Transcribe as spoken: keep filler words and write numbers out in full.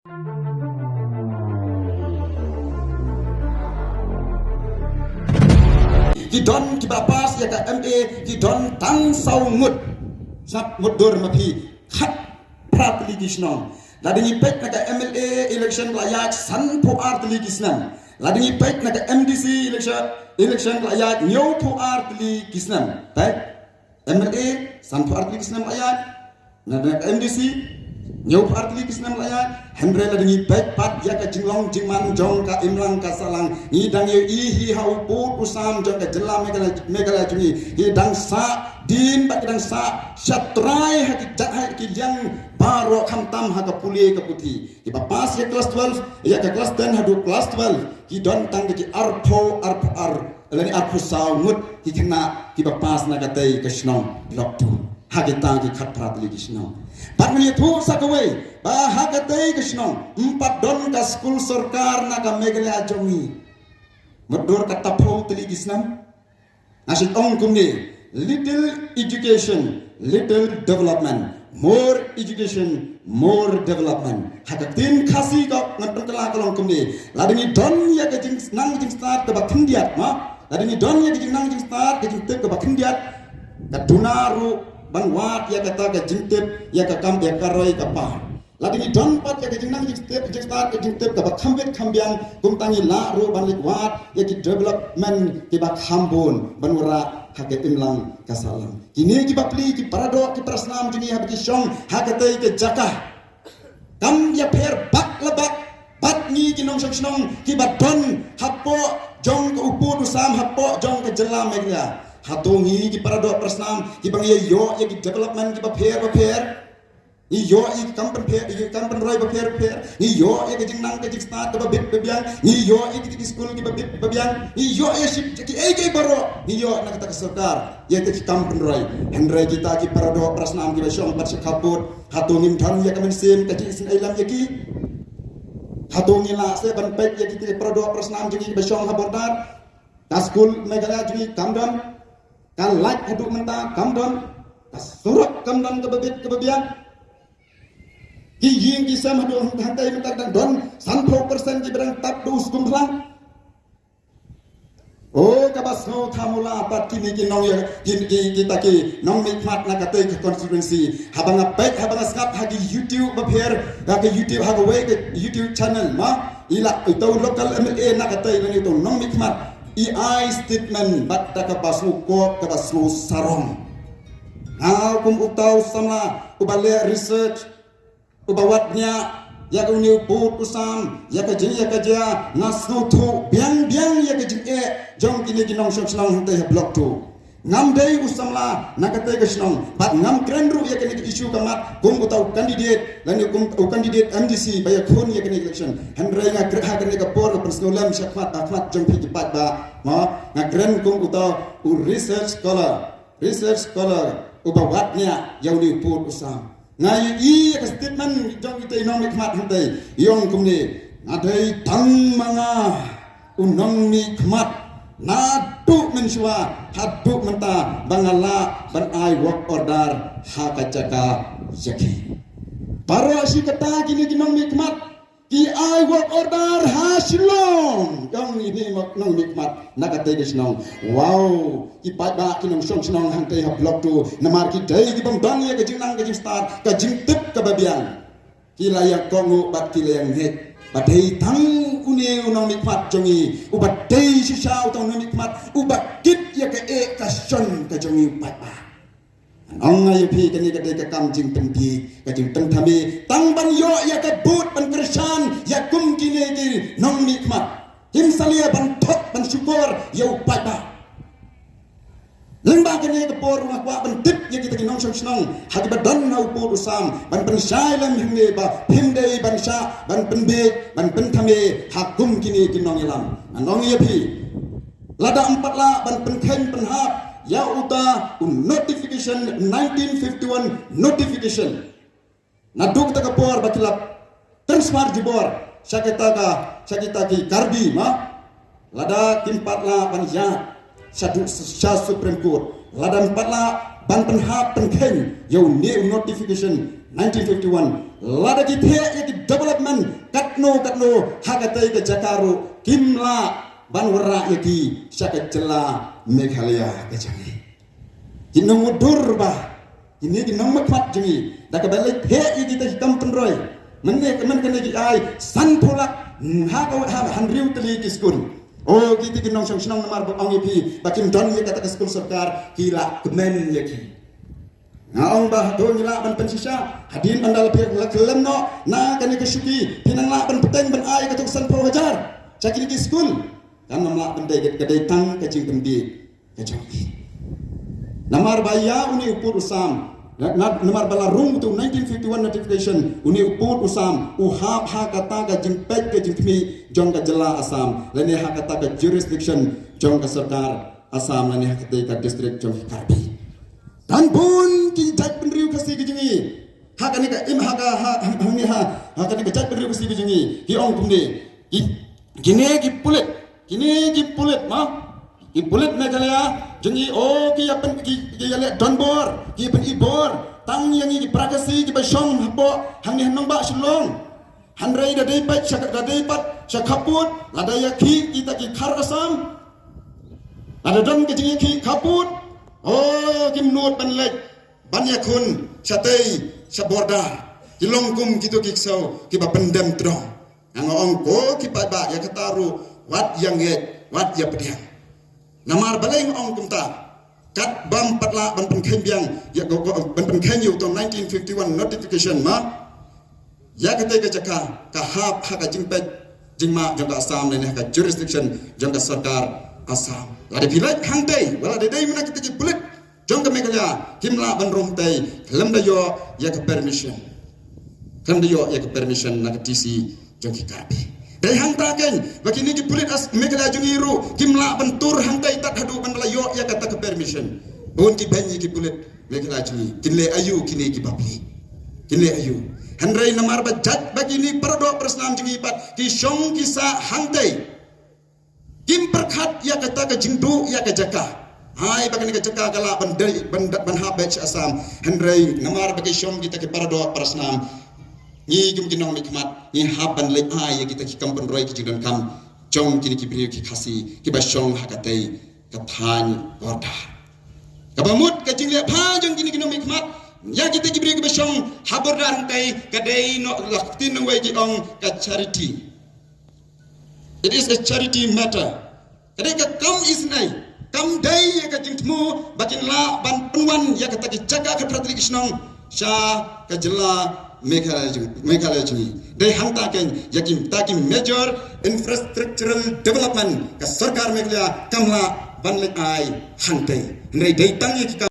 Ki don kiba pass ïa ka M A, ki don tang saw ngut. Sngap mutdur ma phi, khatphra tylli ki shnong. Lada ngi peit na ka M L A election ba la ïaid, sanphew ar tylli ki snem. Lada ngi peit na ka M D C election, election ba la ïaid, hynñiewphew ar tylli ki snem. Peit. M L A, sanphew ar tylli ki snem la ïaid. Na, na M D C, hynñiewphew ar tylli ki snem la ïaid. Hynrei lada ngi peit pat ïa ka jinglong jingman jong ka imlang ka sahlang, ngi dang ïohi hi ha u pud u sam jong ka jylla Meghalaya, Meghalaya jong ngi, ki dang sah dien bad ki dang sah shatrai ha ki jait, ha ki liang baroh, khamtam ha ka pule ka puthi. Kiba pass ïa klas twelve, ïa ka klas ten haduh klas twelve, ki don tang da ki arphew, arphew ar, lane arphew saw ngut ki khynnah kiba pass na katei ka shnong Block two. Ha kita ki khatphra tylli ki shnong. Bad ngan ïathuh sa kawei, ba ha katei ka shnong, ym pat don ka skul sorkar na ka Meghalaya jong ngi. Mutdur, katphew tylli ki snem. Nga shu ong kumne, little education, little development, more education, more development. Ha ka ktien Khasi ka ngan pynkylla ka long kumne, lada ngi don ïa ka jingnang jingstad kaba khyndiat, ma, lada ngi don ïa ka jingnang jingstad, ka jingtip kaba khyndiat, ka duna ruh ban wad ïa kata ka jingtip, ïa ka kam, ïa ka roi ka par. Lada ngi don pat ïa ka jingnang jingtip, jingstad, ka jingtip kaba kham bit kham biang, kumta ngi lah ruh ban leit wad ïa ki development kiba kham bun ban wanrah ha ka imlang ka sahlang. Kine ki bapli, ki paradoh, ki parasnam jong ngi haba ki shong ha katei ka jaka, kam ïapher bak la bak bad ngi ki nongshong shnong kiba don hapoh jong ka u pud u sam, hapoh jong ka jylla Meghalaya. Hato ngi ki paradoh parasnam kiba ngi ïoh ïa ki development kiba pher bapher? Ngi ïoh ïa ki kam pynpher, ïa ki kam pynroi bapher bapher. Ngi ïoh ïa ka jingnang ka jingstad kaba bit ba biang. Ngi ïoh ïa ki, ki skul kiba bit ba biang. Ngi ïoh ïa shi, kiei kiei baroh ngi ïoh na kata ka sorkar, ïa ki kam pynroi. Hynrei kita ki paradoh parasnam kiba shong pat sha khappud, hato ngim don ïa ka mynsiem ka jingisynei lam ïa ki? Hato ngi lah seh ban peit ïa kita ki paradoh parasnam jong ngi kiba shong ha border? Ka skul Meghalaya jong ngi kam don. Ka light haduh mynta kam don. Ka surok kam don kaba bit kaba biang. Ki ïing ki sem haduh hangtei mynta dang don sanphew persen kiba dang tap da u skum phlang. O, kaba sngewthuh mula pat kine ki nong ïa, ki, ki, kita ki nongmihkhmat na katei ka constituency. Haba nga peit, haba nga sngap ha ki YouTube bapher, ha ka YouTube, ha kawei ka YouTube channel, ma, i la, uto u local M L A na katei lane uto u nongmihkhmat, i ai statement bad da kaba sngewkop, kaba sngewsarong. Nga kum uto u samla uba leh research, uba wad nia ïa ka, une u pud u sam, ïa ka jing, ïa ka jia, nga sngewthuh biang biang ïa ka jingeh jong kine ki nongshong shnong hangtei ha Block two. Ngam dei u samla na katei ka shnong, bad ngam kren ruh ïa kane ka issue ka mat kum uta u candidate, lane kum u candidate M D C ba ïakhun ïa kane ka election. Hynrei nga kren ha kane ka por, nga pynsngewlem sha khmat, ha khmat jong phi ki paidbah, mo, nga kren kum uta u research scholar, research scholar uba wad nia ïa une u pud u sam. Nga ïohi ïa ka statement jong ita i nongmihkhmat hangtei, i ong kumne, nga dei tang ma nga u nongmihkhmat naduh mynshuwa haduh mynta ba nga lah ban ai work order ha ka jaka jaka. Baroh shi katta kine ki nongmihkhmat ki ai work order ha Shillong. Ong ine i nongmihkhmat na katei ka shnong. Wow, ki paidbah ki nongshong shnong hangtei ha Block two, namar ki dei ki bym don ïa ka jingnang ka jingstad, ka jingtip kaba biang, ki la ïa kohnguh bad ki la ïa ngeit ba dei tang une u nongmihkhmat jong ngi uba dei shisha uta u nongmihkhmat uba kit ïa kaei ka shon ka jong ngi u paidbah. Ngan ong ïa phi, kane ka dei ka kam jingpynbiej, ka jingpynthame, tang ban ïoh ïa ka vote ban kyrshan ïa kum kine ki nongmihkhmat. Kim salia ban thok ban shukor ïa u paidbah. Lyngba kane ka por nga kwah ban tip ïa kita ki nongshong shnong ha kiba don ha u pud u sam, ban pynshai lem hangne ba phim dei ban shah ban pynbiej ban pynthame ha kum kine ki nongïalam. Ngan ong ïa phi, lada ym pat lah ban pynkheiñ pynhap ïa uta u notification, nineteen fifty-one notification, naduh kata ka por ba ki la transfer jubor sha kita ka, sha kita ki Karbi, ma, lada kim pat lah ban ïaid sha du, sha Supreme Court, lada ym pat lah ban pynhap pynkheiñ ïa une u notification Nineteen fifty-one, lada ki theh ïa ki development katno katno ha katei ka jaka ruh, kim lah ban wanrah ïa ki sha ka jylla Meghalaya ka jong ngi. Ki nongmudui ba, kine ki nongmihkhmat jong ngi, da kaba leit theh ïa kita ki kam pynroi. Mynne, mynne kane ki ai sanphew lak, ha ka, ha, hynriew tylli ki skul. O, kita ki nongshong shnong, namar ba ong ïa phi ba kim don ïa kata ka skul sorkar, ki la kmen ïa ki. Nga ong ba hato ngi lah ban pynshisha, hadien ynda la phi la khlem noh na kane ka shuki, phi nang lah ban bteng ban ai kato ka sanphew hajar sha kine ki skul? Kan ym lah ban dei, ka dei tang ka jingpynbiej ka jong phi. Namar ba ïa une u pud u sam, na, na, namar ba la rung uto u nineteen fifty-one notification, une u pud u sam u hap ha kata ka jingpeit ka jingkhmih jong ka jylla Assam, lane ha kata ka jurisdiction jong ka sorkar Assam, lane ha katei ka district jong ki Karbi. Tang bun ki jaitbynriew Khasi ki jong ngi ha kane ka im, ha ka, ha, ha, ha, ha, ha kane ka jaitbynriew Khasi ki jong ngi, ki ong kumne, ki, kine ki pulit, kine ki pulit ma, ki pulit Meghalaya jong ngi, o, ki ïa pyn, ki, ki ïa leh donbor, ki pyn-i bor tang ïa ngi ki para Khasi kiba shong hapoh hangne ha nongbah Shillong. Hynrei da dei pat sha, da dei pat sha khappud, lada ïakhih kita ki khar Assam, lada don ka jingïakhih khappud, o, kim nud ban leit ban ïakhun shatei sha border. Ki long kum kito ki ksew kiba pyndem tdong. Nga ong ko ki paidbah, ïa kata ruh wat ïa ngeit, wat ïa pdiang. Namar balei nga ong kumta? Katba ym pat lah ban pynkheiñ biang ïa, ko, ko, ban pynkheiñ ïa uto u nineteen fifty-one notification ma, ïa katei ka jaka ka hap ha ka jingpeit jingmah jong ka Assam, lane ha ka jurisdiction jong ka sorkar Assam. Lada phi leit hangtei, wat la dei dei mynta kita ki pulit jong ka Meghalaya kim lah ban rung tei khlem da ïoh ïa ka permission, khlem da ïoh ïa ka permission na ka D C jong ki Karbi. Dei hangta keiñ ba kine ki pulit As-, Meghalaya jong ngi ruh kim lah ban tur hangtei tad haduh ban da la ïoh ïa kata ka permission. Bun ki beiñ ïa ki pulit Meghalaya jong ngi, kin leh aïu kine ki bapli? Kin leh aïu? Hynrei namar ba jait ba kine para doh para snam jong ngi pat ki shong ki sah hangtei, kim pyrkhat ïa kata ka jingduh ïa ka jaka. Hai ba kane ka jaka ka lah ban dei, ban, ban hap beit sha Assam. Hynrei namar ba ki shong kita ki para doh para snam, ngi kum ki nongmihkhmat ngi hap ban leit ai ïa kita ki kam pynroi, ki jingdonkam jong kine ki briew ki Khasi kiba shong ha katei ka thaiñ border. Kaba mut ka jingleh bha jong kine ki nongmihkhmat ïa kita ki briew kiba shong ha border hangtei ka dei noh, la ktien nongwei ki ong ka charity. It is a charity matter. Ka dei ka kam isynei, kam dei ïa ka jingthmu ba kin lah ban pynwan ïa kata ki jaka khathynriew tylli ki shnong sha ka jylla Meghalaya jong, Meghalaya jong ngi. Dei hangta keiñ ïa kita ki major infrastructural development ka sorkar Meghalaya kam lah ban leit ai hangtei. Hynrei dei tang ïa ki kam